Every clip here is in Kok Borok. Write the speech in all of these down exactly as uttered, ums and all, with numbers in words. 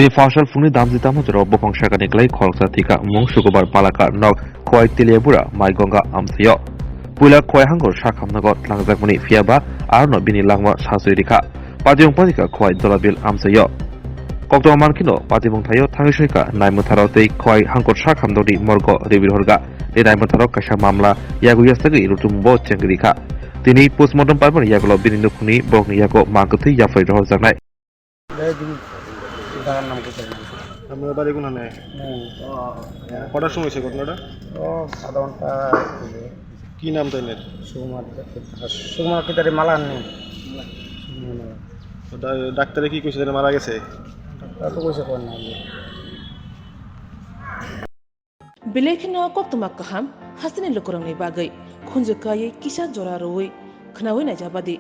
Tini phasal phungni damji tamo jora buphang sakani klai khoroksa thika mung sukubar palaka nok khwai Teliabura Mai Gonga amsaio. Puila khwai hangor sak hamnago tlangjakmani phiyaba arno bini langma sasui rikha. Patiyong panika khwai Dolabil amsaio. Koktwma mankino patimung thaio thangwi soika nai mwtharo tei khwai hangor sak hamdokni morgo ribir horga. Tei nai mwtharo kaisa mamla yago yasagwi rutumbo chengri kha. Tini postmortem paimani yagulo bini nukhungni borokni yago mankotwi yaphai rohorjaknai. এই দিন দাদার নাম কি জানি না। আপনার বাড়ি কোনখানে? হুম। কটার সময় হয়েছে ঘটনাটা? ও আধা ঘন্টা হইবে। কি নাম তাই এর? সুকুমার, সুকুমার কিতারে মালা নেই। সুকুমার মালা। তো ডা-, ডাক্তারে কি কইছে, তাহলে মারা গেছে? ডাক্তার তো কইছে কোন নাম। Belai kheno koktwma kaham hasteni lukurokni bagwi khunju kaiwi kisa jora rwui khwnaui naijabadi.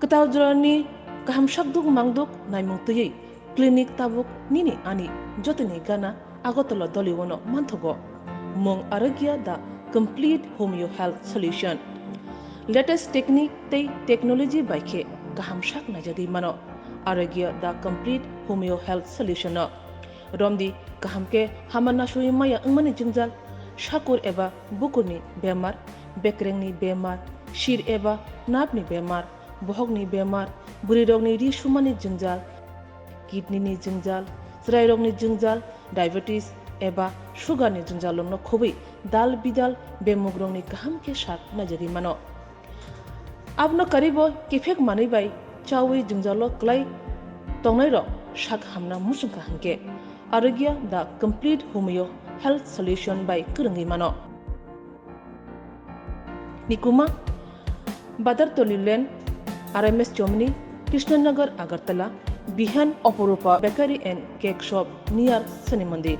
Kwtal jorani kaham sakduk mangduk naimung twiwi clinic tabuk nini ani jotoni gana Agartala Doliuno manthogo. Mung Arogya the complete homeo health solution. Latest technique tei technology bai khe kaham sak naijagwi mano Arogya the complete homeo health solution no. Romdi kaham khe hama nasui maya wngmani jwngjal, sakur eba bukurni bemar, bekrengni bemar, sir eba napni bemar, bohokni bemar, bwrwirokni ri sumani jwngjal, kidney ni jwngjal, chwrairokni jwngjal, diabetes eba sugar ni jwngjal rokno khobwi dal bidal bemugrokni kaham khe sak naijagwi mano. Abono karibo kiphek manwi bai chawi jwngjalo kwlai tongnairok sak hamna muchungkha hwnkhe Arogya the complete homeo health solution bai kwrwngwi mano. Nikuma, Badartoli Lane, R M S Chomni, Krishnanagar, Agartala, Bihan Oporupa Bakery and Cake Shop near Shani Mandir.